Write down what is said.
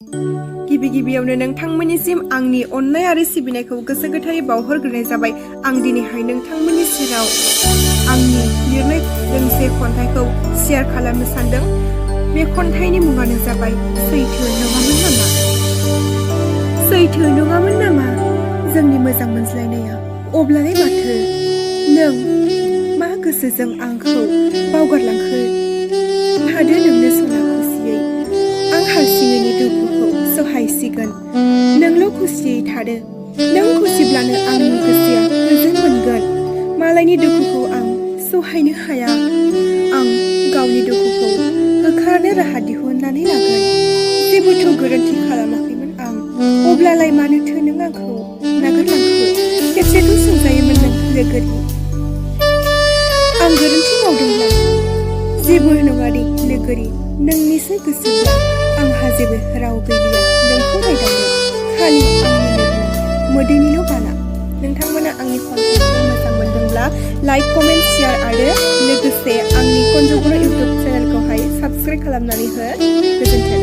गिबियावनो नोंथांमोननिसिम आंनि अननाय आरो सिबिनायखौ गोसो गोथारै बावहरग्रोनाय जाबाय। आं दिनैहाय नोंथांमोननि सेराव आंनि लिरनाय दोंसे खन्थाइखौ शेयार खालामनो सानदों। बे खन्थाइनि मुङानो जाबाय सैथो नङामोन नामा। सैथो नङामोन नामा जोंनि मोजां मोनज्लायनाया, अब्लालाय माथो नों मा गोसोजों आंखौ बावगारलांखो। थादो नोंनो सना खुसियै, आं हारसिङैनि दुखुखौ सहायसिगोन। नोंल' खुसियै थादो, नों खुसिब्लानो आंनि गोसोआ गोजोन मोनगोन। मालायनि दुखुखौ आं सहायनो हाया। आं गावनि दुखुखौ होखारनो राहा दिहुननानै लागोन। जेबोथ' गोरोन्थि खालामाखैमोन आं, अब्लालाय मानोथो नों आंखौ नागारलांखो। खेबसेथ' सोंजायोमोन नों लोगोरि, आं गोरोन्थि मावदोंब्ला। जेबो नङा दे लोगोरि, नोंनिसो गोसोब्ला आंहा जेबो राव गैलिया नोंखौ रायदावनो। खालि आंनि लोगो मोदैनिल' बाला। नोंथांमोना आंनि खन्थाइखौ मोजां मोनदोंब्ला लाइक, कमेन्ट, शेयार आरो लोगोसे आंनि कन्जुगुरु इउटुब चेनेलखौहाय साबस्क्राइब खालामनानै हो। गोजोन्थों।